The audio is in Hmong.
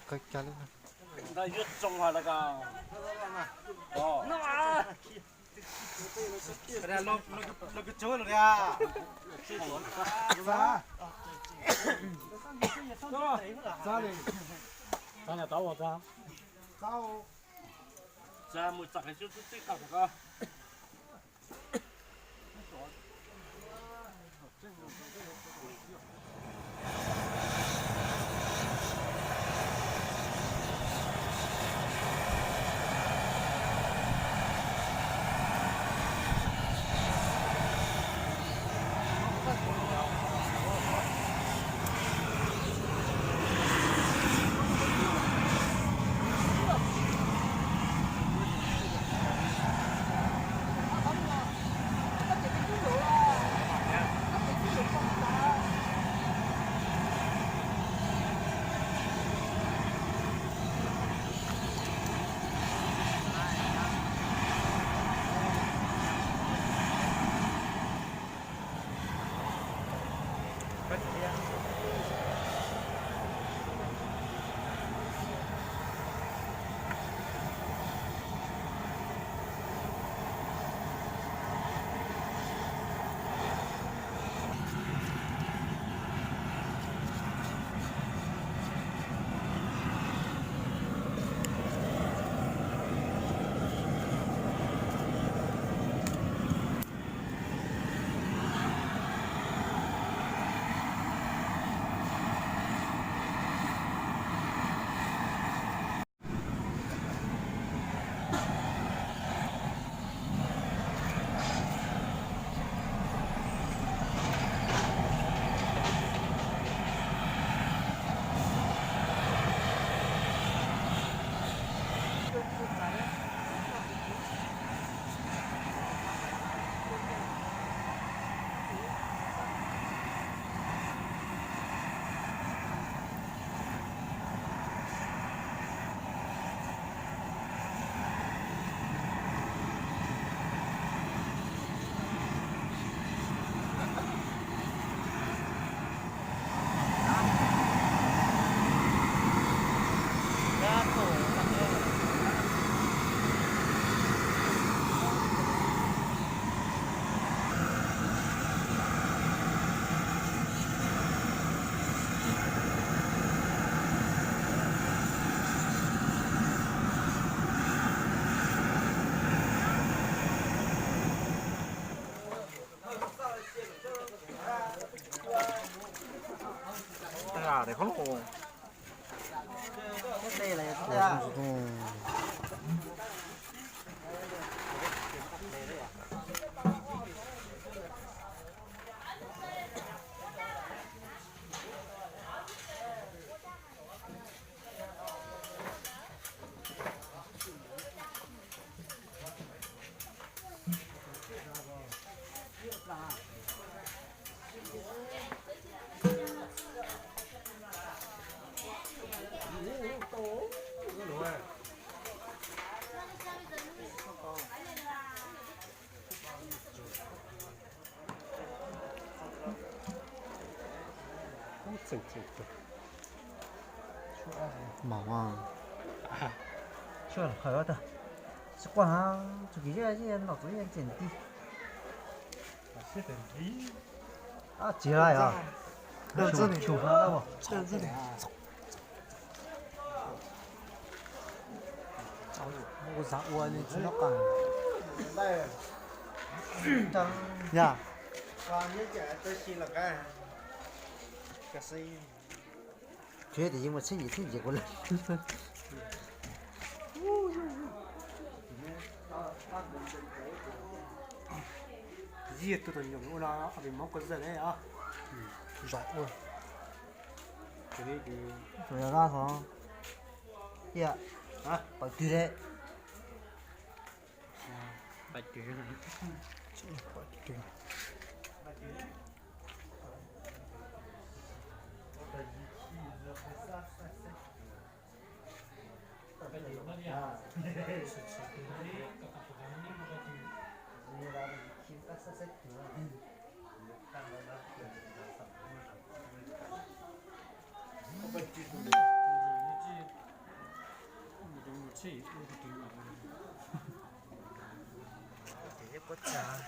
Qhov cag li no. Ntawd yuav tsoo hos lawm ko. Los kws tsoo lawm a. Txav li. Txav nyom tau ua txav. Txav mus txog qhov xyoob xwb tib qho ko. Mov, sib quaj, txug kis zeb zeb nom txuv yeej tseem ti. Tsis la yog, tshum tshum. Ua zag ua tsis noj qab. Yog. Tsis tias yeej muaj txheeb yim txheeb yim kuv lawm. Yog tus tau nyuam ua no ob peb mov kuj zawj li os. Zom ua. Tus yog lab hov. Yog, pawg twg li? Pawg twg? Ces puab tsav,